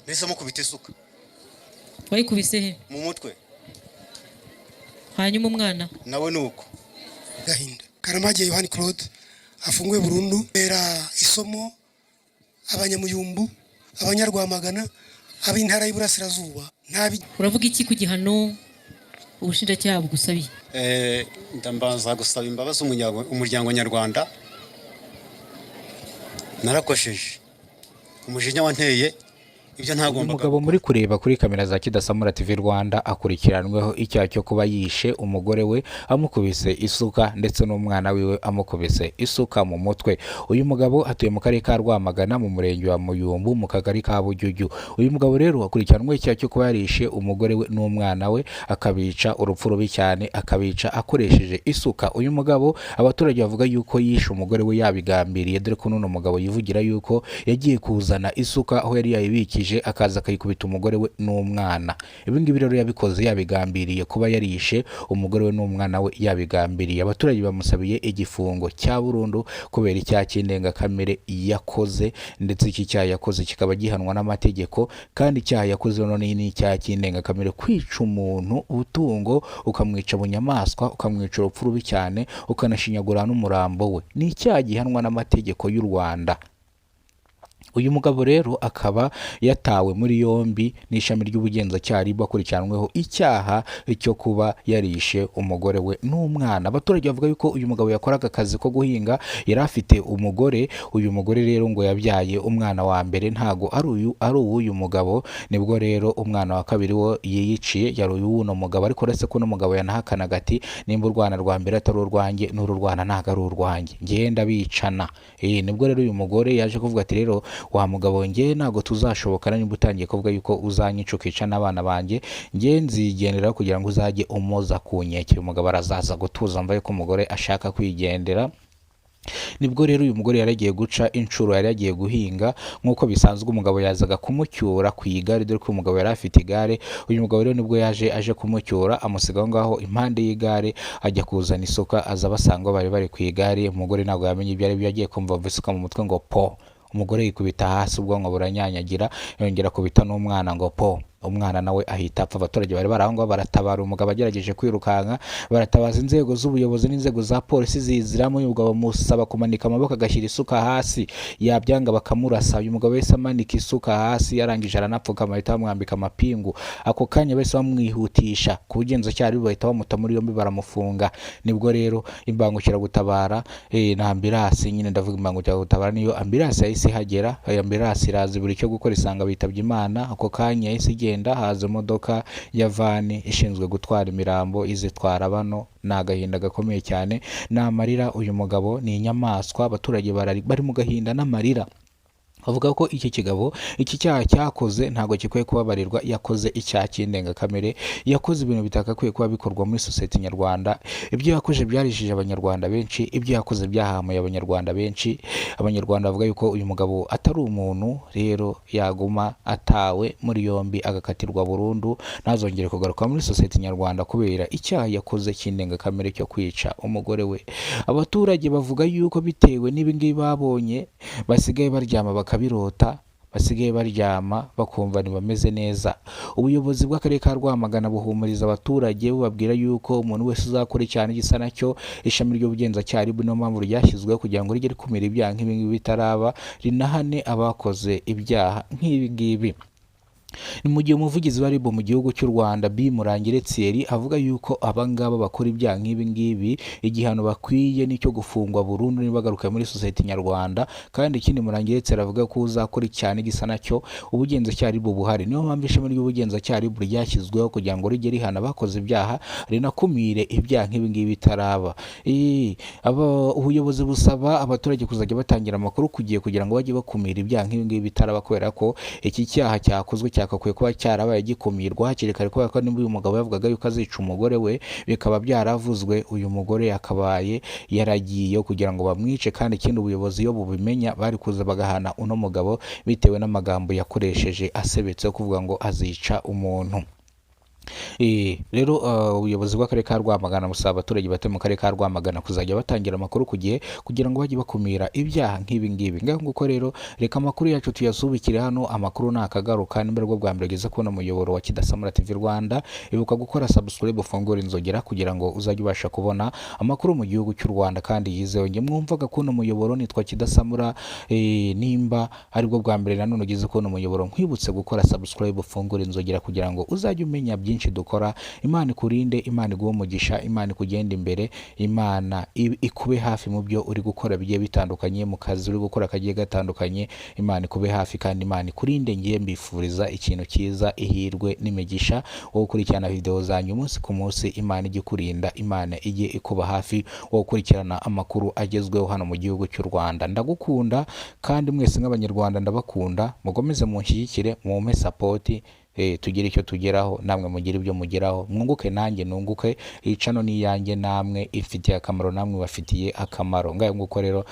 Nahise mukubita isuka. Wayikubise he? Mu mutwe. Hanyuma umwana? Nawe ni uko. Gahinda Karamage Yohani Claude afunguwe burundu, bera isomo Abanyamuyumbu, Abanyarwamagana, ab'Intara y'Iburasirazuba ntabi. Uravuga iki ku gihano ubushinjacyaha bugusabiye? Ndambanza gusaba imbabazi umuryango nyarwanda. Narakosheje, umujinya wanteye ibyo Uyu ntagombaga. mugabo muri kureba kuri kamera za Kidasamura TV Rwanda akurikiranweho icyaha cyo kuba yishe umugore we amukubise isuka, ndetse n'umwana wiwe amukubise isuka mu mutwe. Uyu mugabo atuye mu karere ka Rwamagana, mu murenge wa Muyumbu, mu kagari ka Bujyujyu. Uyu mugabo rero akurikiranweho icyaha cyo kuba yarishe umugore we n'umwana we, akabica urupfu rubi cyane, akabica akoresheje isuka. Uyu mugabo abaturage bavuga yuko yishe umugore we yabigambiriye, dore ko n'uno mugabo yivugira yuko yagiye kuzana isuka aho yari yayibikije, akaza akayikubita umugore we n'umwana. Ibi ngibi rero yabikoze yabigambiriye, kuba yarishe umugore we n'umwana we yabigambiriye. Abaturage bamusabiye igifungo cya burundu kubera icyaha cy'indengakamere yakoze, ndetse iki cyaha yakoze kikaba gihanwa n'amategeko. Kandi icyaha yakoze none ni icyaha cy'indengakamere, kwica umuntu ubutungo, ukamwica bunyamaswa, ukamwica urupfu rubi cyane, ukanashinyagura n'umurambo we, ni icyaha gihanwa n'amategeko y'u Rwanda. Uyu mugabo rero akaba yatawe muri yombi n'ishami ry'ubugenzacyaha RIB, akurikiranweho icyaha cyo kuba yarishe umugore we n'umwana. Abaturage bavuga yuko uyu mugabo yakoraga akazi ko guhinga, yari afite umugore. Uyu mugore rero ngo yabyaye umwana wa mbere, ntago ari uyu, ari uw'uyu mugabo. Nibwo rero umwana wa kabiri wo yiyiciye, yari uyu w'uno mugabo. Ariko uretse ko uno mugabo yanahakanaga ati: "Nimba urwana rwa mbere atari urwanjye, n'uru rwana ntabwo ari urwanjye, ngenda bicana." Nibwo rero uyu mugore yaje kuvuga ati: "Rero wa mugabo, njye ntabwo tuzashobokana nimba utangiye kuvuga yuko uzanyica, ukica n'abana banjye. Njye nzigendera kugira ngo uzajye umoza ku nkeke." Uyu mugabo arazaza gutuza mva yuko umugore ashaka kwigendera. Nibwo rero uyu mugore yari yagiye guca inshuro, yari yagiye guhinga nk'uko bisanzwe. Umugabo yazaga kumucyura ku igare, dore ko umugabo yari afite igare. Uyu mugabo rero nibwo yaje aje kumucyura, amusiga aho ngaho impande y'igare, ajya kuzana isuka, aza basanga bari bari ku igare. Umugore ntabwo yamenye ibyo ari byo, agiye kumva isuka mu mutwe ngo po, umugore yikubita hasi, ubwonko buranyanyagira. Yongera kubita n'umwana ngo po, umwana nawe ahita apfa. Abaturage bari bari aho ngaho baratabara umugabo agerageje kwirukanka, baratabaza inzego z'ubuyobozi n'inzego za polisi ziziramo. Uyu mugabo bamusaba kumanika amaboko, agashyira isuka hasi, yabyanga bakamurasa. Uyu mugabo yahise amanika isuka hasi, yarangije aranapfukama, bahita bamwambika amapingu. Ako kanya bahise bamwihutisha ku bugenzacyaha, bahita bamuta muri yombi, baramufunga. Nibwo rero imbangukiragutabara na ambulance nyine, ndavuga imbangukiragutabara niyo ambulance, yahise ihagera. Iyo ambulance iraza buri cyo gukora, isanga bitabye Imana. Ako kanya yahise igenda, haza imodoka ya van ishinzwe gutwara imirambo, izitwara bano. Ni agahinda gakomeye cyane, ni amarira. Uyu mugabo ni inyamaswa. Abaturage bari mu gahinda n'amarira, bavuga ko iki kigabo, iki cyaha cyakoze ntabwo gikwiye kubabarirwa. Yakoze icyaha cy'indengakamere, yakoze ibintu bitakakwiye kuba bikorwa muri sosiyete nyarwanda. Ibyo yakoze byarishije Abanyarwanda benshi, ibyo yakoze byahamuye Abanyarwanda benshi. Abanyarwanda bavuga yuko uyu mugabo atari umuntu. Rero yaguma atawe muri yombi, agakatirwa burundu, ntazongere kugaruka muri sosiyete nyarwanda kubera icyaha yakoze cy'indengakamere cyo kwica umugore we. Abaturage bavuga yuko bitewe n'ibingibi babonye, basigaye baryama bakabirota, basigaye baryama bakumva ntibameze neza. Ubuyobozi bw'akarere ka Rwamagana buhumuriza abaturage, bubabwira yuko umuntu wese uzakora icyaha gisa nacyo, ishami ry'ubugenzacyaha RIB niyo mpamvu ryashyizweho, kugira ngo rijye rikumira ibyaha nk'ibi ngibi bitaraba, rinahane abakoze ibyaha nk'ibi ngibi. Ni mu gihe umuvugizi wa RIB mu gihugu cy'u Rwanda, B Murangire Thierry, avuga yuko abangaba bakora ibyaha nk'ibi ngibi igihano bakwiye nicyo gufungwa burundu ntibagaruke muri sosiyete nyarwanda. Kandi ikindi, Murangire Thierry avuga ko uzakora icyaha gisa nacyo, ubugenzacyaha RIB buhari. Niyo mpamvu ishami ry'ubugenzacyaha RIB ryashyizweho, kugira ngo rijye rihana abakoze ibyaha, rinakumire ibyaha nk'ibi ngibi bitaraba. Ubuyobozi busaba abaturage kuzajya batangira amakuru ku gihe, kugira ngo bajye bakumira ibyaha nk'ibi ngibi bitaraba, kubera ko iki cyaha cyakozwe cyakakwiye kuba cyarabaye gikumirwa hakiri kare, kubera ko nimba uyu mugabo yavugaga yuko azica umugore we, bikaba byaravuzwe, uyu mugore yakabaye yaragiye kugira ngo bamwice. Kandi ikindi, ubuyobozi iyo bubimenya bari kuza bagahana uno mugabo, bitewe n'amagambo yakoresheje asebetse yo kuvuga ngo azica umuntu. Rero ubuyobozi bw'akarere ka Rwamagana busaba abaturage batuye mu karere ka Rwamagana kuzajya batangira amakuru ku gihe kugira ngo bajye bakumira ibyaha nk'ibi ngibi. Ngaho nguko rero, reka amakuru yacu tuyasubikire hano. Amakuru nakagaruka. Nimba aribwo bwa mbere ugeze kubona umuyoboro wa Kidasamura TV Rwanda, ibuka gukora subscribe, ufungure inzogera kugira ngo uzajye ubasha kubona amakuru mu gihugu cy'u Rwanda kandi yizewe. Njye mwumvaga kubona umuyoboro nitwa Kidasamura. Nimba aribwo bwa mbere nanone ugeze kubona umuyoboro, nkwibutse gukora subscribe, ufungure inzogera kugira ngo uzajye umenya byinshi dukora. Imana ikurinde, Imana iguhe umugisha, Imana ikugende imbere, Imana ikube hafi mu byo uri gukora bigiye bitandukanye, mu kazi uri gukora kagiye gatandukanye. Imana ikube hafi kandi Imana ikurinde. Ngiye mbifuriza ikintu cyiza, ihirwe n'imigisha. Wowe ukurikirana video zanjye umunsi ku munsi, Imana ijye ikurinda, Imana ijye ikuba hafi. Wowe ukurikirana amakuru agezweho hano mu gihugu cy'u Rwanda, ndagukunda kandi mwese nk'Abanyarwanda ndabakunda. Mukomeze munshyigikire, mumpe support, tugire icyo tugeraho, namwe mugire ibyo mugeraho, mwunguke nanjye nunguke. Iyi channel ni iyanjye namwe, ifitiye akamaro namwe bafitiye akamaro. Ngayo nguko rero.